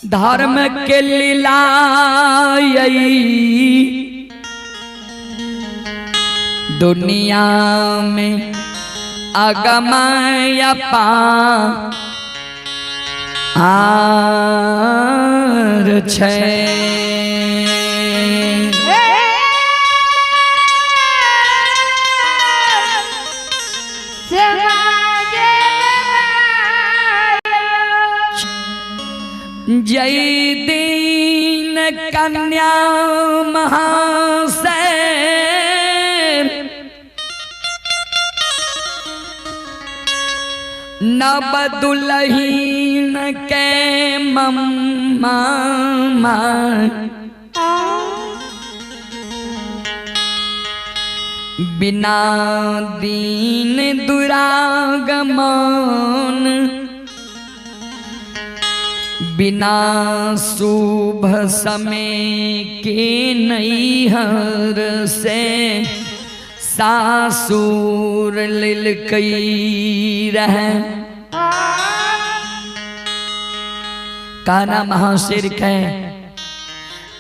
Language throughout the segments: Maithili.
धर्म के लीला दुनिया में अगम आर छै। जय दीन कन्या महासेन नव दुलहीन के मम्मा बिना दीन दुरागमन बिना शुभ समय के नैहर से सासुर लिलकई रहे। काना महाशेर के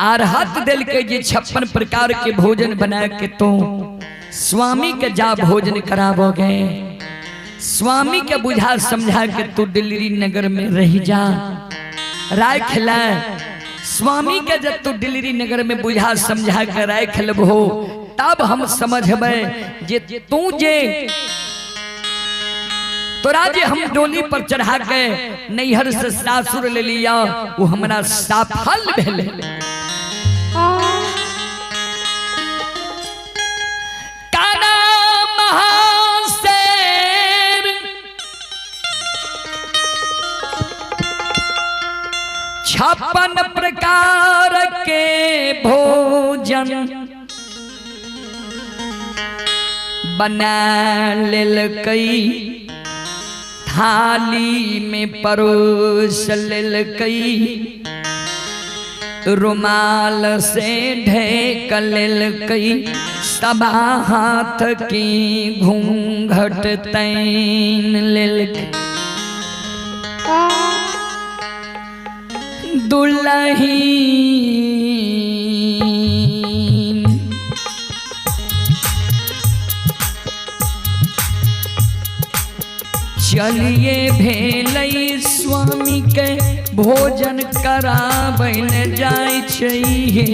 आरहत दिल के जे 56 प्रकार के भोजन बना के तो स्वामी के जा भोजन करावोगे, स्वामी के बुझा समझा के तू दिल्ली नगर में रह जा राय खिला। स्वामी के जब तू दिल्ली नगर में बुझा समझा के राय खिलबो तब हम समझबे जे तू जे तोरा जे हम डोली पर चढ़ा के नैहर से सासुर ले लिया वो हमरा सफल भेले। काना महासेर 56 प्रकार के भोजन बना लेलकई, थाली में परोस लेलकई, रुमाल से ढेक लेलकई, सबा हाथ की घूंघट तैन लेलकई। दुल्हीन चलिए भेलई स्वामी के भोजन कराबै ले जाइ छै हे।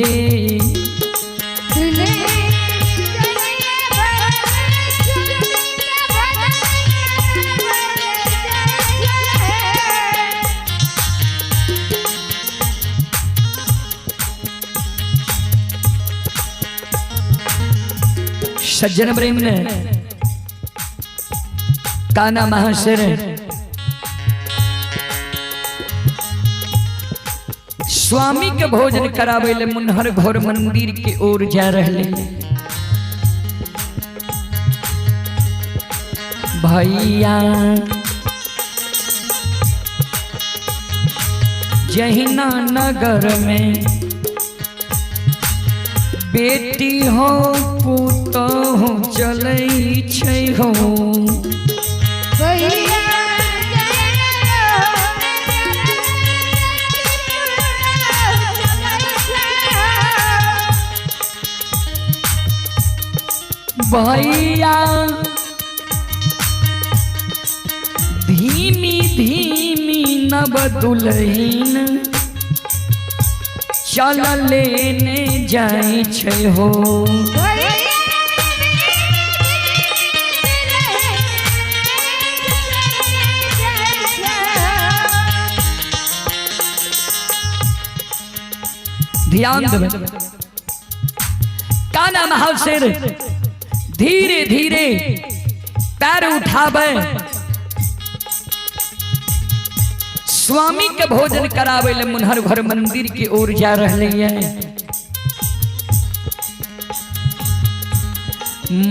सज्जन प्रेम ने काना महाशर स्वामी के भोजन करावे ले मुनहर घोर मंदिर के ओर जा रहे। भैया जहिना नगर में बेटी हो पुतोह चलै छै हो, भैया धीमी धीमी नव दुल्हीन चल लेने जाइ छै हो। ध्यान देबै काना महाशेर धीरे धीरे पैर उठावे स्वामी के भोजन करावे ले मुनहर घर मंदिर के ओर जा रहे हैं।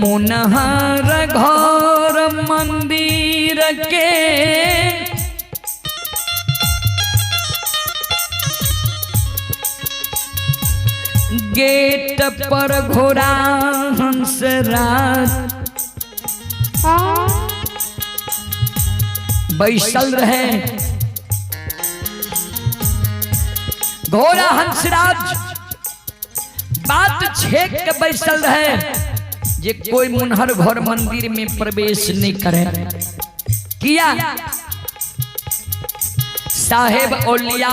मुनहर घर मंदिर के गेट पर घोड़ा हंस राज बैसल रहे। घोड़ा हंसराज बात छेक के बैसल रहे जे कोई मुनहर घर मंदिर में प्रवेश नहीं करे। किया साहेब औलिया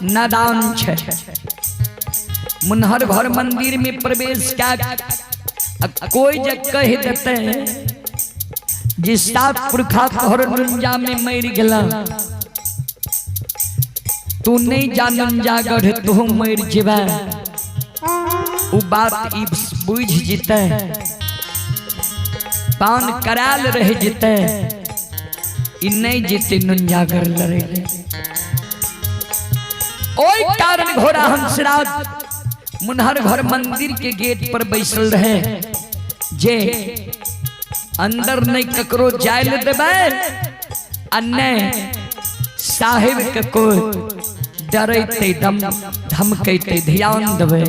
नादान छे, मुनहर घर मंदिर में प्रवेश क्या कोई जे कह देते जे सात पुरखा तोहर नुंजा में मर गेला, तू नहीं जा नुंजागढ़ तू मर जेबा, उ बात ई बुझ जिते, पान कराल रह जिते, ई नहीं जीते नुंजागढ़ लड़े। ओई कारण घोड़ा हंसराज मुनहर घर मंदिर के गेट पर बैसल रहे जे अंदर नहीं ककरो जायल देबै आ नहीं साहेब के कोई डरैते दम धमकैते ध्यान देबै।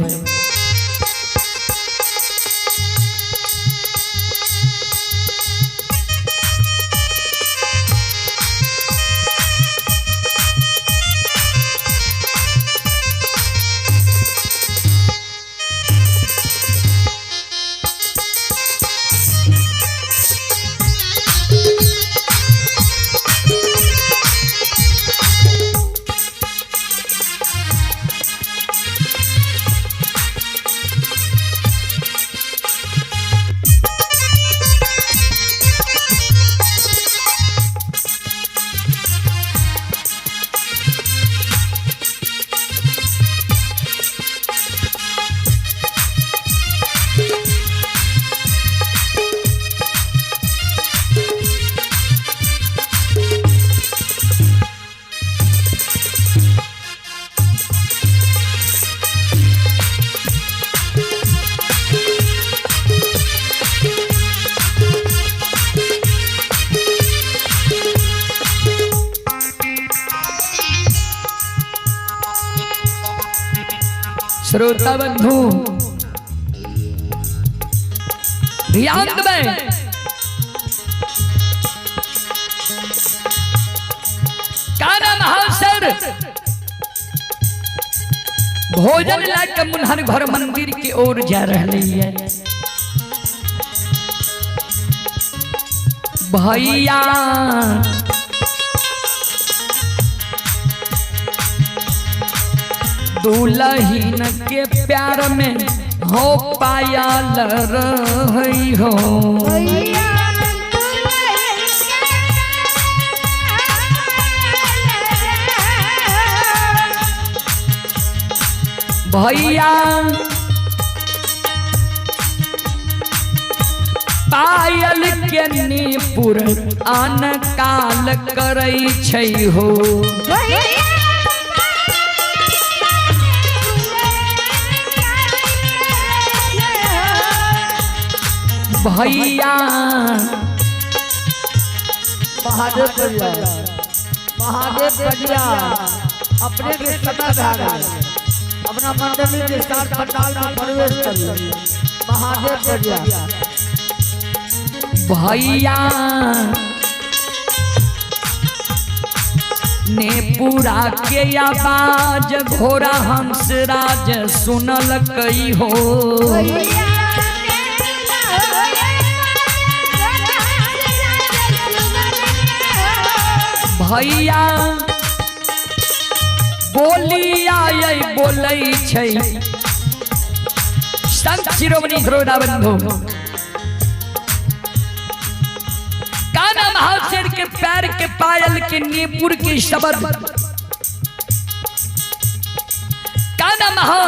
श्रोता बंधु ध्यान देबै, काना महासर भोजन लाके मुनहर घर मंदिर के ओर जा रहे है। भैया दुल्हन के प्यार में हो पायल रही हो, भैया पायल के निपुर अनकाल करै छै हो। भैया महादेव बढ़िया, महादेव बढ़िया, अपने के समय भागा अपना मंडली के साथ पंडाल में प्रवेश करिए। महादेव बढ़िया। भैया ने पूरा के आवाज घोड़ा हंसराज सुनल कई हो। भैया बोलिया बोलै छै संत शिरोमणि श्रोता बंधु काना महाशेर के पैर के पायल के नेपुर के शब्द काना महा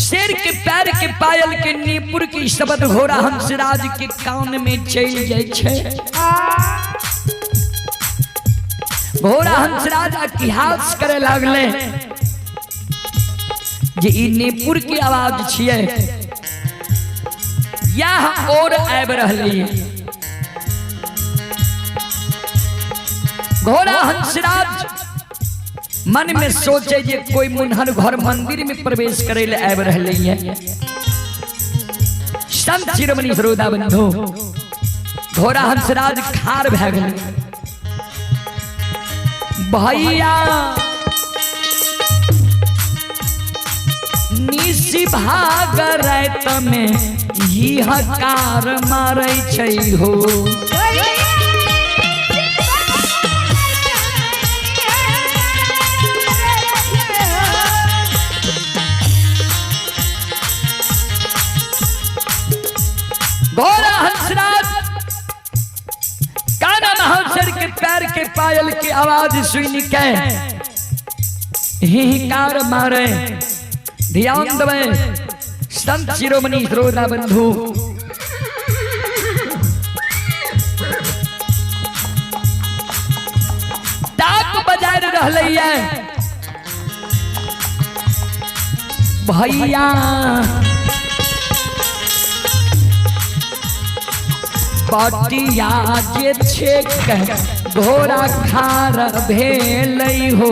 शेर के पैर के पायल के नेपुर के शब्द घोड़ा हंसराज के कान में चल जाय छै। घोड़ा हंसराज इतिहास करे लागले जे ई नेपुर के आवाज छिए, यह और आबि रहली। घोड़ा हंसराज मन में सोचे जे कोई मुनहर घर मंदिर में प्रवेश करे ले आबि रहली है। संत शिरोमणि श्रोता बंधु घोड़ा हंसराज खार भए गेलै। भैया भाग रात में ही हकार मारै छै हो। घोड़ा हंसराज काना महासर के पैर के पायल के आवाज सुन के हिकार मारे। ध्यान दबे संत शिरोमणि श्रोता बंधु, टाक बजाय रहलै है भैया, पटिया जे छेक घोड़ा खार भेलै हो।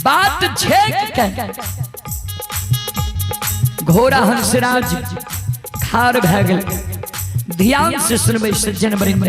बात छेक के घोड़ा हंसराज खार भए गेल। ध्यान से सुनबै सज्जन वृंद।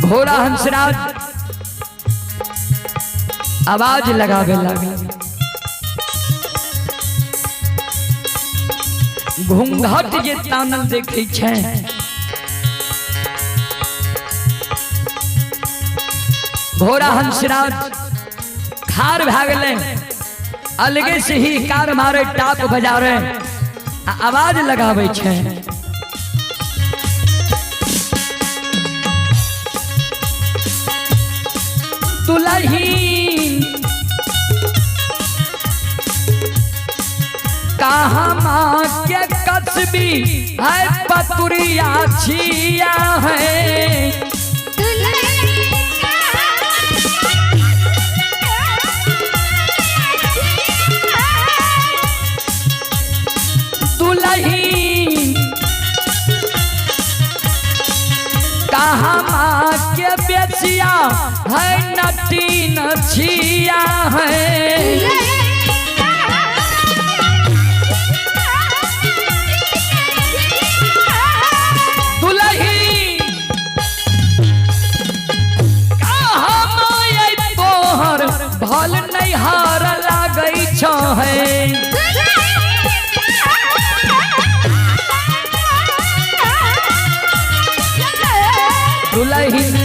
घोड़ा हंसराज आवाज लगावे लागल। घूंघट जे तानल देखै छै, घोड़ा हंसराज खार भए गेलै। अलगे से ही कार मारे, टाप बजावे, आवाज लगावे छै। दुलहीन कहाँ माँ के कसबी है पतुरिया छिया है। दुलहीन कहाँ माँ के बेचिया है नटीन छिया है। दुलहीन कहाँ माय तोहर भल नैहार लागै छै। दुलहीन